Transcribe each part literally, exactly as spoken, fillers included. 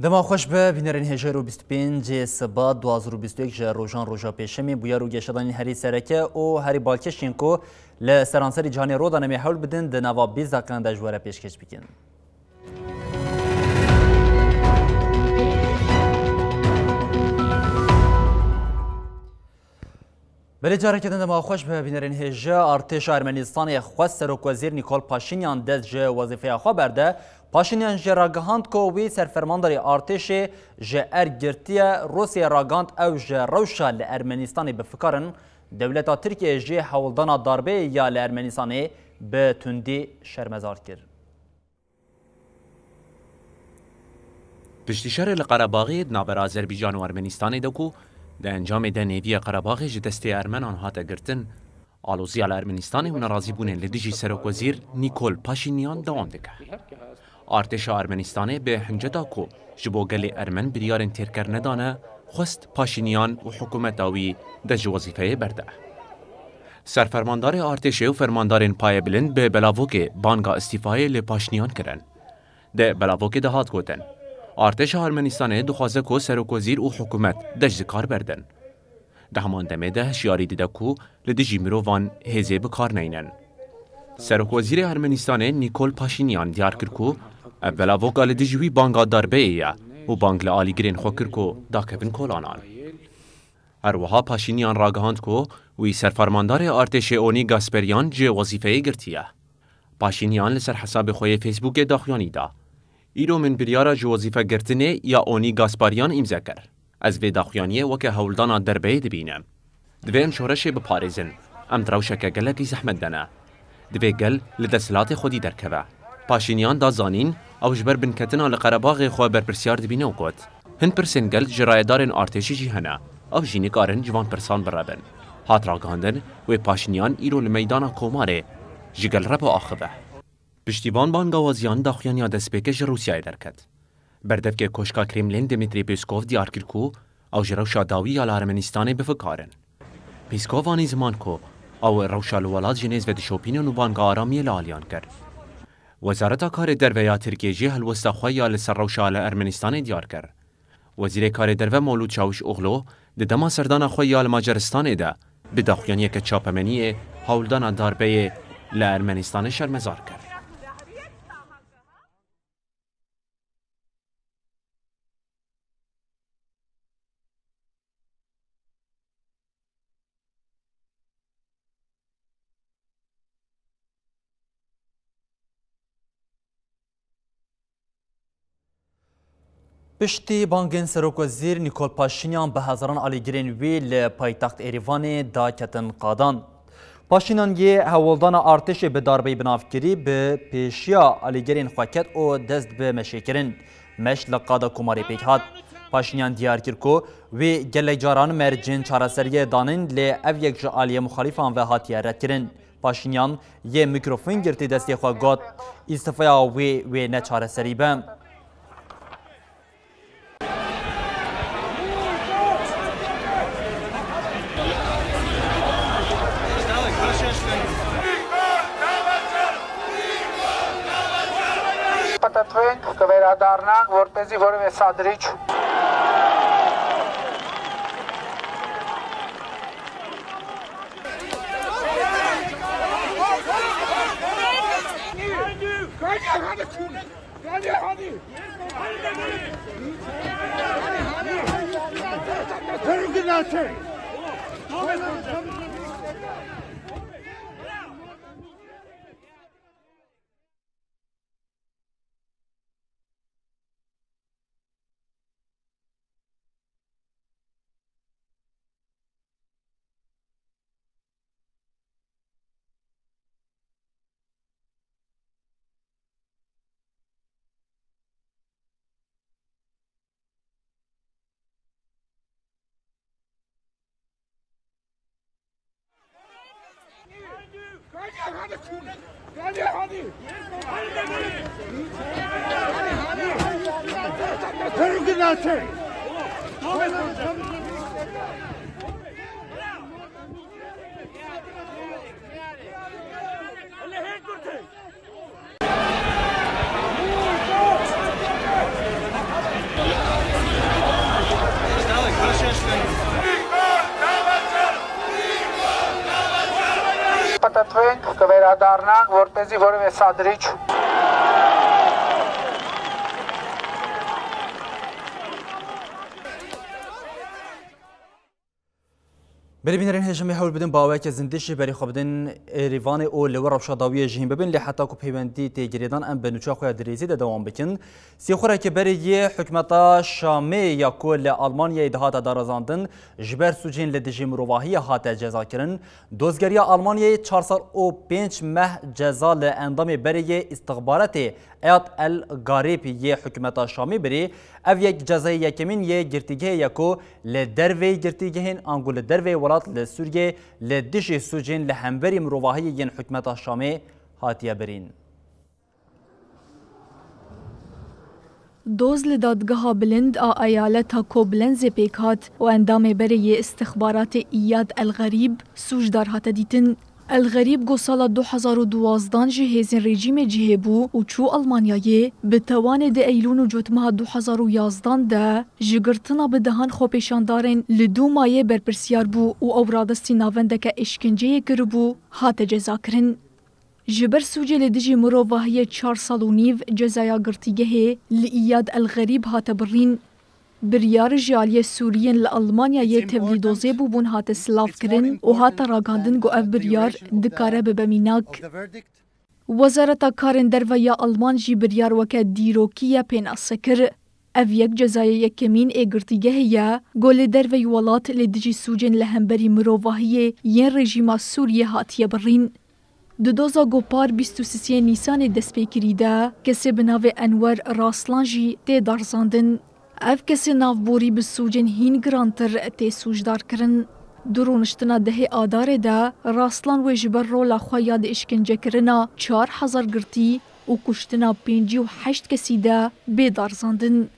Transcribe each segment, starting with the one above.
Dema xweş be, bînerên hêja ro bîst û pêncê Sibat du hazar û bîst û yek ji rojan roja pêşemê bûyar û geşedanên herî sereke û herî balkêşên ku li seranserî cîhanê rû dane em ê hewl bidin di nava bîst deqeyan de ji we re pêşkêş bikin. Belê, careke din dema xweş be, bînerên hêja. Artêşa Ermenistanê xwest Serokwezîr Nîkol Paşînyan dest ji wezîfeya xwe berde. Paşînyan jî ragihand ku wî serfermandarê artêşê ji erk girtiye. Rûsyayê ragihand ew ji rewşa li Ermenistanê bi fikar in. Dewleta Tirkiyeyê jî hewldana darbeyê ya li Ermenistanê bi tundî şermezar kir. Piştî şerê li Qerebaxê di navbera Azerbaycan û Ermenistanê de ku di encamê de nêviyê Qerebaxê ji destê Ermenan hate girtin, aloziya li Ermenistanê û nerazîbûnên li dijî Serokwezîr Nîkol Paşînyan dewam dike. Artêşa Ermenistanê bi hinceta ku ji bo gelê Ermen biryarên têrker nedane, xwest Paşînyan û hikûmeta wî dest ji wezîfeyê berde. Serfermandarê artêşê û fermandarên payebilind bi belavokê banga îstîfayê li Paşînyan kirin. Di belavokê de hat gotin, artêşa Ermenistanê dixwaze ku serokwezîr û hikûmet dest ji kar berdin. Di heman demê de hişyarî dide ku li dijî mirovan hêzê bi kar neynin. Serokwezîrê Ermenistanê Nîkol Paşînyan diyar kir ku ev belavoka li dijî wî banga darbeyê ye û bang li alîgirên xwe kir ku dakevin kolanan. Her wiha Paşînyan ragihand ku wî serfermandarê artêşê Onî Gasperyan ji wezîfeyê girtiye. Paşînyan li ser hesabê xwe yê Facebookê daxuyanî da, Îro min biryara ji wezîfe girtinê ya Onî Gasparyan îmze kir. Ez vê daxuyaniyê weke hewldana derbeyê dibînim. Divê em şoreşê biparêzin. Em di rewşeke gelekî zehmet de ne. Divê gel li desthilatê xwedî derkeve. Paşînyan da zanîn, ew ji ber binketina li Qerebaxê xwe berpirsyar dibîne û got, Hin pirsên gel ji rayedarên artêşî jî hene. Ew jî nikarin ji van pirsan birebin. Hat ragihandin, wê Paşînyan îro li meydana Komarê ji gel re biaxive. Piştî van bangawaziyan daxuyaniya destpêkê ji Rûsyayê derket. Berdevkê Koşka Kremlin Dmitry Peskov diyar kir ku ew ji rewşa dawî ya li Ermenistanê bi fikar in. Peskov anî ziman ku ew rewşa li welat ji nêz ve dişopînin û banga aramiyê li aliyan kir. Wezareta Karê Derve ya Tirkiyê jî helwesta xwe ya li ser rewşa li Ermenistanê diyar kir. Wezîrê Karê Derve Mewlûd Çawuşoglu di dema serdana xwe ya li Macaristanê de bi daxuyaniyeke çapemeniyê hewldana darbeyê li Ermenistanê şermezar kir. Piştî bangên Serokwezîr Nîkol Paşînyan bi hezaran alîgirên wî li paytext Êrîvanê daketin qadan. Paşînyan yê hewldana artêşê bi darbeyî binavkirî bi pêşiya alîgirên xwe ket û dest bi meşê kirin. Meş li qada Komarê pêk hat. Paşînyan diyar kir ku wê gelek caran mercên çareseriyê danîn, lê ev yek ji aliyê muxalîfan ve hatiye redkirin. Paşînyan yê mîkrofon girtî destê xwe got, îstîfaya wê wê ne çareserî be. Xetetweng, ke vera darnang, vortezi voreve sadriç. Patatweng, Kavera Darnang, Vortezi, Vorve Sadric. Belê bînerên hêja me hewl bidin bi awayeke zindî ji berê xwe bidin Êrîvanê û li wir rewşa dawiyê jî hîn bibin, lê heta ku peywendî tê girêdan em bi nûça xwe ya dirêzî de dewam bikin. Sîxurekê berê yê hikûmeta Şamê ya ku li Almanyayê dihate darazandin, ji ber sûcên li dijî mirovahiyê hate cezakirin. Dozgeriya Almanyayê çar sal û pênc meh ceza li endamê berê yê îstixbaratê Eyad El Garîb yê hikûmeta Şamê birî. Ev yek cezayê yekemîn yê girtîgehê ye ku li derveyî girtîgehên ango li derveyî welat li Sûriyeyê li dijî sûcên li hemberî mirovahiyê yên hikûmeta Şamê hatiye birîn. Doz li dadgeha bilind a eyaleta Koblenzê pêk hat û endamê berê yê îstixbaratê Îyad El Xerîb sûcdar hate dîtin. El Xerîb ku sala du hezar û duwazdan ji hêzên rejîmê cihê bû û çû Almanyayê, bi tewanê di Eylûn û Cotmeha du hezar û yazdan de ji girtina bi dehan xwepêşandarên li Dûmayê berpirsiyar bû û ew radestî navendeke êşkenceyê kiribû, hate cezakirin. Ji ber sûcê li dijî mirovahiyê çar sal û nîv cezaya girtîgehê li Îyad El Xerîb hate birîn. Biryar ji aliyê Sûriyên li Almanyayê tevlî dozê bûbûn hate silavkirin û hate ragihandin ku ev biryar dikare bibe mînak. Wezareta Karên Derve ya Alman jî biryar weke dîrokî ye pênase kir. Ev yek cezayê yekemîn ê girtîgehê ye, ku li derveyî welat li dijî sûcên li hemberî mirovahiyê yên rejîma Sûriyê hatiye birîn. Di doza ku par bîst û sisê Nîsanê destpêkirî de, kesê bi navê Enwer Raslan jî tê darzandin. Ev kesê navborî bi sûcên hîn girantir tê sûcdarkirin. Di rûniştina dehê Adarê de, Raslan wê ji ber rola xwe ya di îşkencekirina çar hezar girtî û kuştina pêncî û heşt kesî de bê darzandin.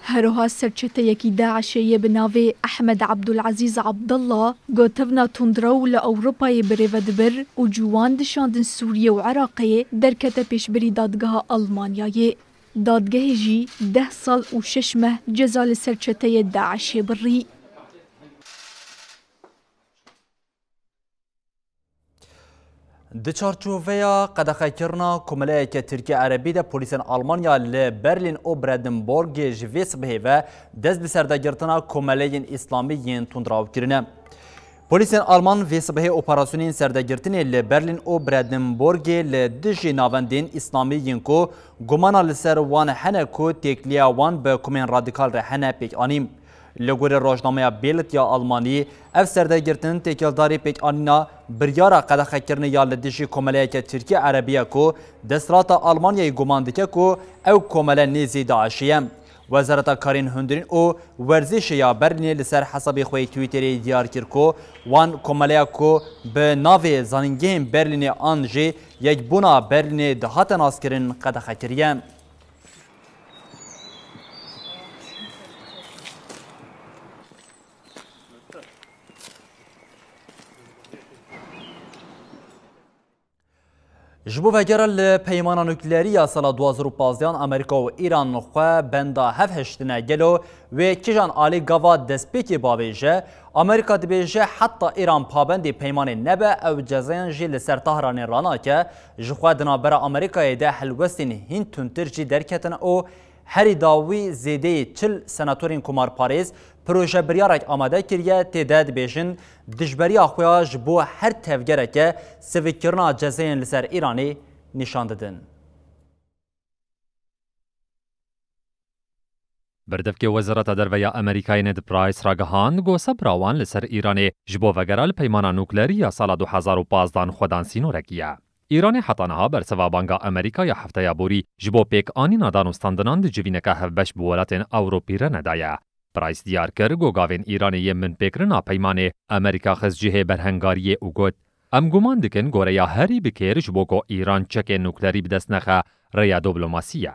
Herwiha serçeteyekî DAIŞê yê bi navê Ehmed Abdulazîz Abdullah, ku tevna tundrew li Ewropayê bi rê ve dibir û ciwan dişandin Sûriyê û Iraqê, derkete pêşberî dadgeha Almanyayê. Dadgehê jî deh sal û şeş meh ceza li ser çeteyê DAIŞê birî. Di çarçoveya qedexekirina komeleyeke Tirkî Erebî de polîsên Almanya li Berlîn û Brandenburgê ji vê sibehê ve dest bi serdegirtina komeleyên Îslamî yên tundraw kirine. Polîsên Alman vê sibehê operasyonên serdegirtinê li Berlîn û Brandenburgê li dijî navendên Îslamî yên ku gumana li ser wan hene ku têkiliya wan bi komên radîkal re hene pêk anî. Li gorî rojnameya Bild ya Almanî, ev serdegirtin têkildarî pêkanîna biryara qedexekirinê ya li dijî komeleyeke Tirkî Erebî ye ku desthilata Almanyayê guman dike ku ew komele nêzî DAIŞê ye. Wezareta Karên Hundirîn û Werzîşê ya Berlînê li ser hesabê xwe yê Twitterê diyar kir ku wan komeleya ku bi navê Zanîngehên Berlînê an jî Yekbûna Berlînê dihate naskirin qedexe kiriye. Ji bo vegera li peymana nukleerî ya sala du hazar û pazdehan Amerîka û Îran xwe benda hev hiştine, gelo wê kîjan alî gava destpêkê bavêje? Amerîka dibêje heta Îran pabendê peymanê nebe, ew cezayan jî li ser Tahranê ranake. Ji xwe di navbera Amerîkayê de helwestên hîn tundtir jî derketin û herî dawî zêdeyî çil senatorên komarparêz proje biryarek amade kiriye, tê de dibêjin dijberiya xwe ya ji bo her tevgereke sivikkirina cezayên li ser Îranê nîşan didin. Berdevkê Wezareta Derve ya Amerîkayê Ned Price ragihand, ku sebra wan li ser Îranê ji bo vegera li peymana nukleerî ya sala du hezar û pazdehan xwedan sînorekî ye. Îranê heta niha bersiva banga Amerîka ya hefteya borî ji bo pêkanîna danûstandinan di civîneke hevbeş bi welatên Ewropî re nedaye. Price diyar kir, ku gavên Îranê yên binpêkirina peymanê Amerîka xist cihê berhengariyê û got, Em guman dikin ku rêya herî bi kêr ji bo ku Îran çekên nuklerî bi dest nexe, rêya diplomasî ye.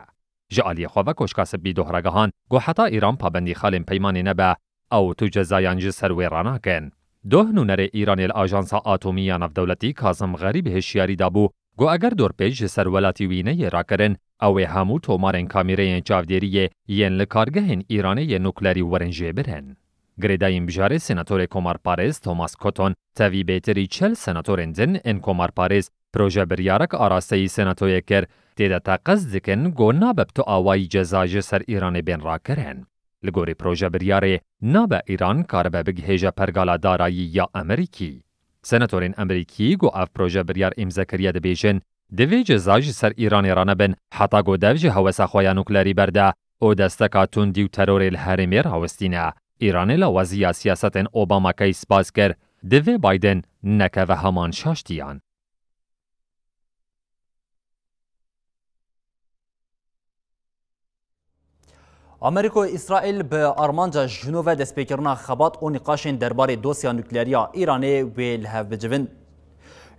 Ji aliyê xwe ve Koşka Spî doh ragihand ku heta Îran pabendî xalên peymanê nebe, ew tu cezayan ji ser wê ranakin. Doh nûnerê Îranê li Ajansa Atomî ya Navdewletî Kazim Xerîb hişyarî dabû ku eger dorpêç ji ser welatî wî neyê rakirin, ew ê hemû tomarên kamîreyên çavdêriyê yên li kargehên Îranê yê nuklerî werin jêbirin. Girêdayîn bijarê senatorê komarparêz Thomas Cotton tevî bêtirî çel senatorên din ên komarparêz proje biryarek arasteyî senatoyê kir, tê de teqez dikin ku nabe bi tu awayî ceza ji ser Îranê bên rakirin. Li gorî proje biryarê nabe Îran karibe bigihêje pergala darayî ya Amerîkî. Senatorên Amerîkî ku ev proje biryar îmze kiriye dibêjin, divê ceza ji ser Îranê ranebin heta ku dev ji hewesa xwe ya nuklerî berde û desteka tundî û terorê li herêmê rawestîne. Îranê lawaziya siyasetên Obama-Key spas kir, divê Biden nekeve heman şaştiyan. Amerîka û Îsraîl bi armanca ji nû ve destpêkirina xebat û nîqaşên derbarê dosya nuklerî ya Îranê wê li hev bicivin.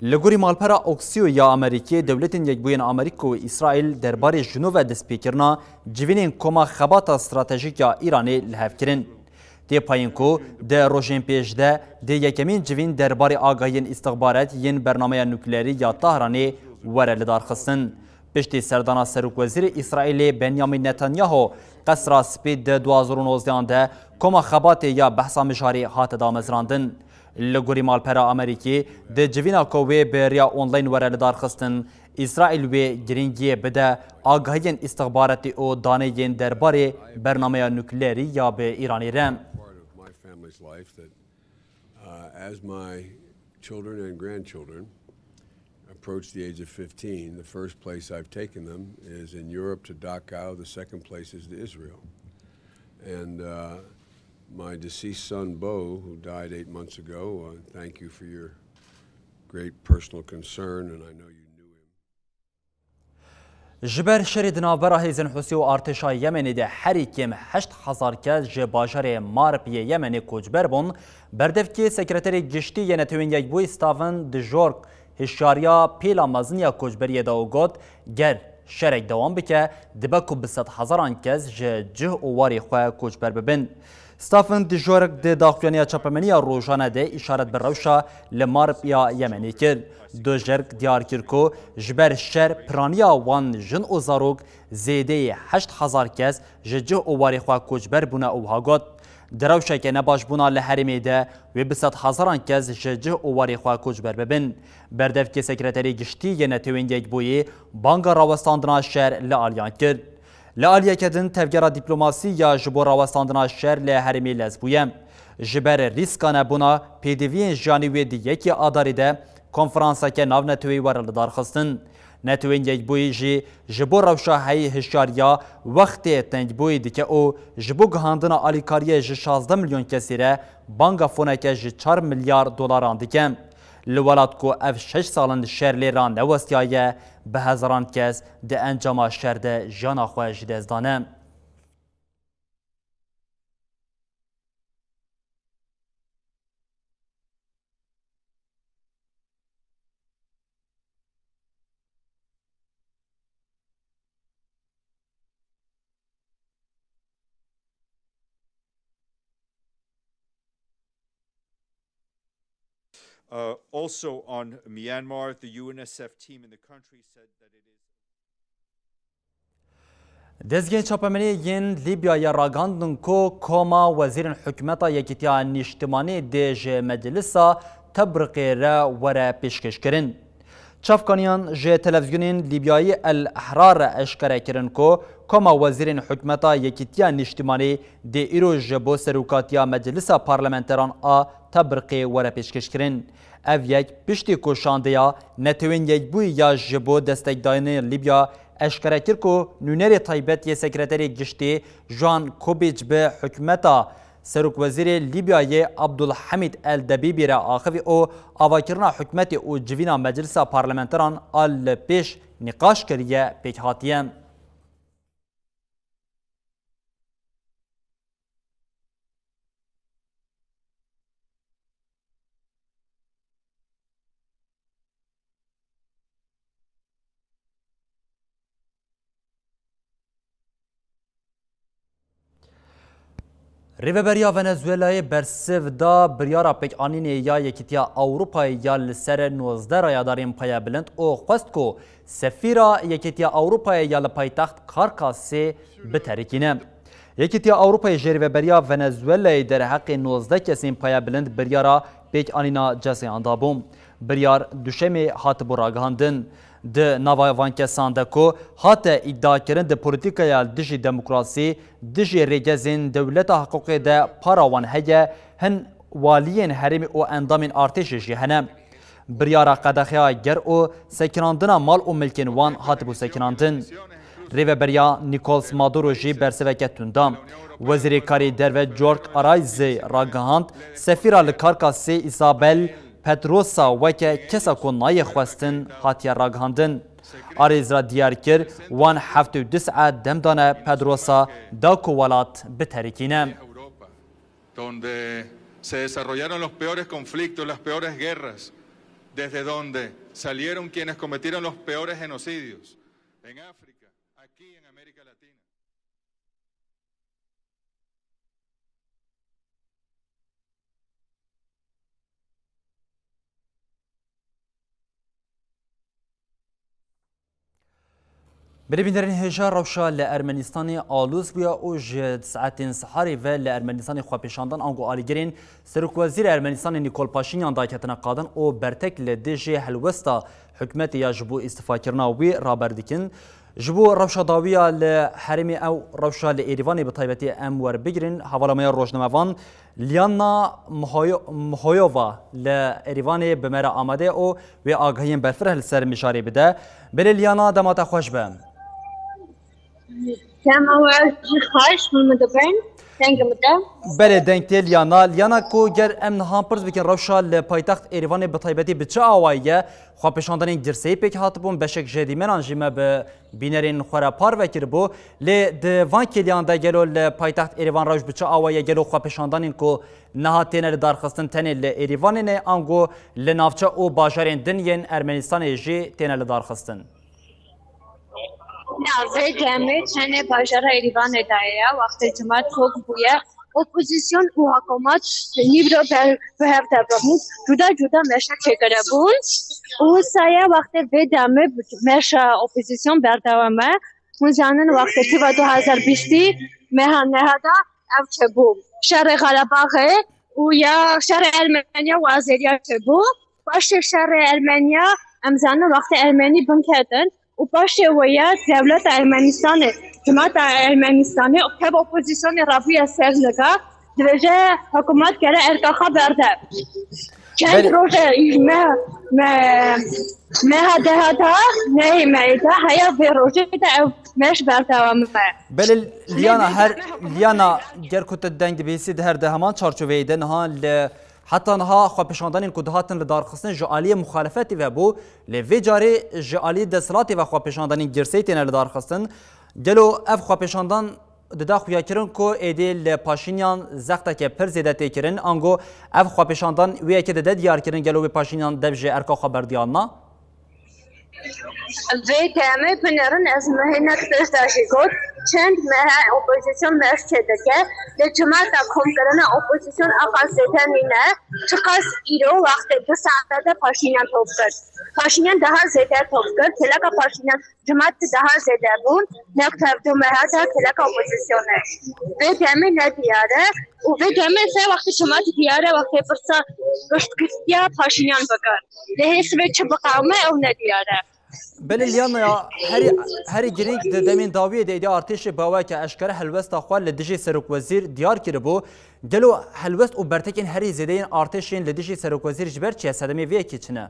Li gorî malpera Axios ya Amerîkê, Dewletên Yekbûyî yên Amerîka û Îsraîl derbarê ji nû ve destpêkirina civînên koma xebata stratejîk ya Îranê li hev kirin. Tê payîn ku di rojên pêş de dê yekemîn civîn derbarê agahiyên îstixbaret yên bernameya nuklerî ya Tahranê were lidarxistin. Piştî serdana Serokwezîrê Îsraîlê Benyamin Netanyahu Qesra Spî di du hazar û nozdehan de koma xebatê ya behsa mijarê hate damezrandin. Li gorî malpera Amerîkî, di civîna ku wê bi riya online were lidarxistin, Îsraîl wê girîngiyê bide agahiyên îstixbaratî û daneyên derbarê bernameya nuklerî ya bi Îranê re. Part of my family's life that, uh, as my children and grandchildren approach the age of fifteen, the first place I've taken them is in Europe to Dachau, the second place is to Israel. And, uh, my deceased son, Bo, who died eight months ago, uh, thank you for your great personal concern, and I know you knew him. Ji ber şerê di navbera hêzên Husî û artêşa Yemenê de herî kêm heşt hezar kes ji bajarê Marb yê Yemenê koçber bûn. Berdevkê Sekreterê Giştî yê Netewên Yekbûyî Stavin Dijork hişyariya pêla mezin ya koçberiyê da û got, ger şerek dewam bike, dibe ku bi sedhezaran kes ji cih û warê xwe koçber bibin. Stefan Dijork di daxuyaniya çapemeniya rojane de îşaret bi rewşa li Marb ya Yemenê kir. Dijork diyar kir ku ji ber şer piraniya wan jin û zarok zêdeyê heşt hezar kes ji cih û warê xwe koçber bûne û wiha got, di rewşeke nebaşbûna li herêmê de wê bi sedhezaran kes ji cih û warê xwe koçber bibin. Berdevkê Sekreterê Giştî yê Netewên Yekbûyî banga rawestandina şer li aliyan kir. Li aliyeke din tevgera dîplomasî ya ji bo rawestandina şer li herêmê lez bûye. Ji ber rîska nebûna pêdiviyên jiyanî wê di yekê Adarê de konferanseke navneteweyî were lidarxistin. Netewên Yekbûyî jî ji bo rewşa heyî hişyariya wextê tengbûyî dike û ji bo gihandina alîkariyê ji şazdeh milyon kesî re banga foneke ji çar milyar dolaran dike. Li welat ku ev şeş sal in şer lê ranewestiyaye, bi hezaran kes di encama şer de jiyana xwe ji dest dane. Uh, also on Myanmar, the U N S F team in the country said that it is Dezgehên çapemeniyê yên Lîbyayê ragihandin ku koma wezîrên hikûmeta Yekîtiya Nîştimanî dê ji Meclisa Tebriqê re were pêşkêşkirin. Çavkaniyan ji televîzyonên Lîbyayî El Ehrar re eşkere kirin ku koma wezîrên hikûmeta Yekîtiya Nîştimanî dê îro ji bo serokatiya Meclisa Parlamenteran a Tebriqê were pêşkêşkirin. Ev yek piştî ku şandeya Netewên Yekbûyî ya ji bo destekdayînê Lîbya eşkere kir ku nûnerê taybet yê Sekreterê Giştî Juan Kubîc bi hikûmeta Serokwezîrê Lîbyayê Abdulhamîd El Debîbî re axivî û avakirina hikûmetê û civîna Meclisa Parlamenteran a li pêş nîqaş kiriye pêk hatiye. Rêveberiya Venezuelayê bersiv da biryara pêkanînê ya Yekîtiya Ewropayê ya li ser nozdeh rayadarên payebilind û xwest ku sefîra Yekîtiya Ewropayê ya li paytext Carcasê biterikîne. Yekîtiya Ewropayê ji rêveberiya Venezuelayê derheqê nozdeh kesên payebilind biryara pêkanîna ceseyan dabû. Biryar duşemê hatibû ragihandin. Di nava van kesan de ku hate îdiakirin di polîtîkaya dijî demokrasî, dijî rêgezên dewleta hiqûqê de para wan heye, hin waliyên herêmê û endamên artêşê jî hene. Biryara qedexeya ger û sekinandina mal û milkên wan hatibû sekinandin. Rêveberiya Nicolas Maduro jî bersiveke tund da. Wezîrê Karê Derve Jorge Arraizê ragihand, sefîra li Karkasê Isabel Pedrosa weke kesa ku nayê xwestin hatiye ragihandin. Arêz ra diyar kir, wan heftê û du saet dem dane Pedrosa da ku welat biterikîne. Donde se desarrollaron los peores conflictos, las peores guerras, desde donde salieron quienes cometieron los peores genocidios en África, aquí en América Latina. Birêbînerên hêja rewşa li Ermenistanê alûz bûye û ji saetên siharê ve li Ermenistanê xwepêşandan ango alîgirên Serokwezîrê Ermenistanê Nîkol Paşînyan daketine qadin û bertek li dijî helwesta hikûmetê ya ji bo îstifakirina wî raber dikin. Ji bo rewşa dawî ya li herêmê ew rewşa li Êrîvanê bi taybetî em werbigirin, hevala me ya rojnamevan Liana Mihoyova li Êrîvanê bi me re amade û wê agahiyên berfireh li ser mijarê bide. Belê Liana, dema te xweş be. Dema we jî xweş, hûn min dibin? Dengê min de? Belê, deng tê Liana. Liana, ku ger em niha pirs bikin, rewşa li paytext Êrîvanê bi taybetî bi çi awayî ye? Xwepêşandanên girseyî pêk hatibûn, beşek ji dîmenan jî me bi bînerên xwe re parve kiribû. Lê di van kêliyan de gelo li paytext Êrîvan rewş bi çi awayî ye? Gelo xwepêşandanên ku niha têne lidarxistin tenê li Êrîvanê ne, ango li navçe û bajarên din yên Ermenistanê jî têne lidarxistin? Na, vê demê tenê bajara Êrîvanê de ye, wextê cimat top bûye. Opozîsyon û hikûmet nîvro ber bi hev de bûn, cuda cuda meşe çêkiribûn û wisa ye wextê vê demê meşa opozîsyon berdewam e. Hûn zanin wextê tiva du hezar bîstî meha neha de ev çêbû. Şerê Xarabaxê û ya şerê Ermeniya û Azeriya çêbû. Paşê şerê Ermeniya em zanin wextê Ermenî binketin û paşê wê ya dewleta Ermenistanê, cimata Ermenistanê û tev opozîsyonê rabûye ser liga, dibêje hikûmet gere erka xwe berde. Çend Belê. roje me, me, meha dehata nehê me êda heya vê rojê de ew meş berdewam e. Belê Liyana, her Liyana, ger ku tu deng dibihîsî di her de heman çarçoveyê de niha li heta niha xwepêşandanên ku dihatin li darxistin ji aliyê muxalefetê ve bû, lê vê carê ji aliyê desthilatê ve xwepêşandanên girseyî têne li darxistin. Gelo ev xwepêşandan dida xuyakirin ku êdî li Paşînyan zexteke pir zêde tê kirin, ango ev xwepêşandan wê yekê dide diyar kirin, gelo wê Paşînyan dev ji erka xwe berdiyana? Vê demê binêrin, ez mehê nek pêş de jî got, çend mehe opozîsyon meş çêdike, lê cimata komkirina opozîsyon eqas zêde nîne, çiqas îro wextê du saete de Paşînyan top kir. Paşînyan daha zêde top kir, kêleka Paşînyan Cimat daha zêde bûn, nek tev du meha de kêleka opozîsyonê. Vê demê ne diyar e û vê demê se wextê cimat diyar e, wextê pirsa piştgirtiya Paşînyan bike. Lê hê sibê çi biqewime ew ne diyar e. Belê Liyana ya, herî, herî girîng di demên dawiyê de êdî artêşê bi awayeke eşkere helwesta xwe li dijî serokwezîr diyar kiribû. Gelo helwest û bertekên herî zêde yên artêşên li dijî serokwezîr ji ber çi ye? Sedemê vê yekê çi ne?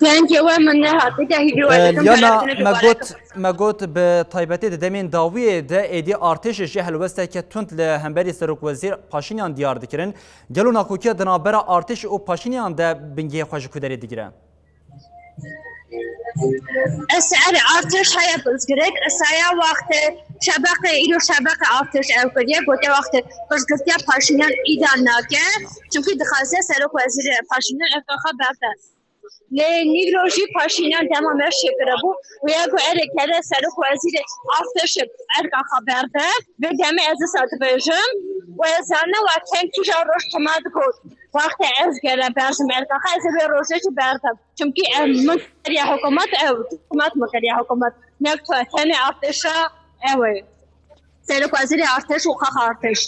Dengê we min nehat. Bide hîvî we dikim. Liyana, me got, me got bi taybetî di demên dawiyê de êdî artêşê jî helwesteke tund li hemberî serokwezîr Paşînyan diyar dikirin. Gelo nakokiya di navbera artêşê û Paşînyan de bingehê xwe ji ku derê digire? Eser artêş heye pirsgirêk, esaya wextê şebeqê, îro şebeqê artêş ew kiriye, gote wextê pirsgirtiya Paşînyan îda nake, çimkî dixwaze serok wezîrê Paşînyan erka xwe berde. Lê nîvro jî Paşînyan dema me şêkiribû û ya ku erê kere serok wezîrê artêşê erka xwe berde. Vê demê ez wisa dibêjim û ez zane we teng kîja roj tema digot. Wextê ez gere berzim erka xwe, ez ê vê rojê jî berdim. Çimkî em, min kiriye hikûmet, ew hikûmet min kiriye hikûmet. Ne tenê artêşa ew ê. Serok wezîrê artêş û qaxa artêş.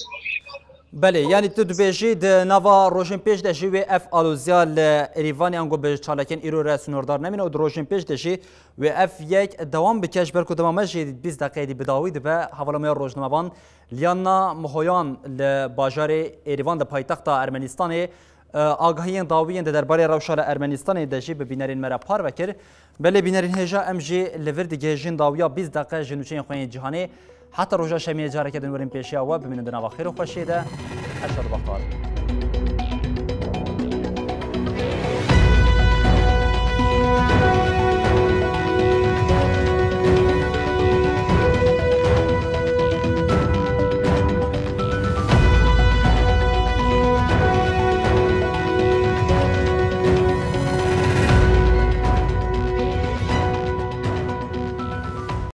Belê, yanî tu dibêjî di nava rojên pêş de jî wê ev aloziya li Erîvanê ango bi çalakiyên îro re sinordar nemîne û di rojên pêş de jî wê ev yek dewam bike, ji ber ku dema me jî bîst deqeyê dî bi dawî dibe. Hevala me ya rojnamevan Liana Mihoyan li bajarê Erîvan di paytexta Ermenistanê, e, agahiyên dawî yên di derbarê rewşa li Ermenistanê de jî bi bînerên me re parve kir. Belê bînerên hêja, em jî li vir digihêjin dawiya bîst deqe ji nûçeyên xwe yên cîhanê. Heta roja şemiyê careke din werin pêşiya we, bimînin di nava xêr û xweşiyê de. Her şad û bextewar.